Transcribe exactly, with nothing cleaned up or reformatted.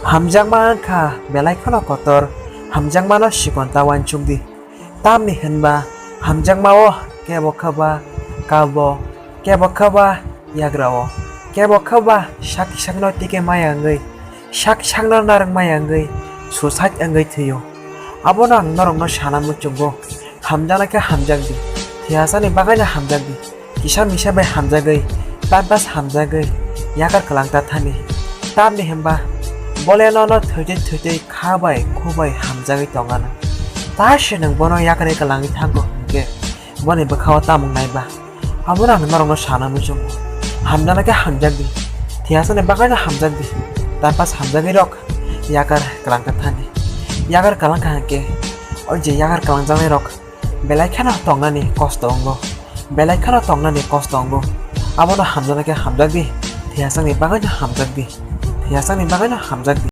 Hamjakma wngkha belai kheno kotor, hamjakmano sikon ta uansukdi. Tamni hwnba hamjakmao kebo khe ba kalbo, kebo khe ba yagrao, kebo khe ba sak sakno tike maya wngwi, sak sakno narwk maya wngwi, suicide wngwi thwio. Abono ang norokno sana muchungo, hamjaknai khe hamjakdi, thwiyasani bagaino hamjakdi. Kisa misa bai hamjagwi, time pass hamjagwi, yakar kwlang ta thani. Tamni hwnba, bole nono thwitwi thwitwi kha bai khu bai hamjagwi tongano. Ta se nwng bono yakarwi kwlangwi thango hwnkhe, boni bwkhao tamung naiba. Abono ang norokno sana muchungo. Hamjaknai khe hamjakdi. Thwiyasani bagaino hamjakdi. Time pass hamjagwi rok yakar kwlang ta thani. Yakar kwlang kha hwnkhe, o je yakar kwlangjaknai rok, belai kheno tongnani kosto wngo. Belai kheno tongnani kosto wngo. Abono hamjaknai khe hamjakdi, thwiyasakni bagaino hamjakdi. Thwiyasakni bagaino hamjakdi.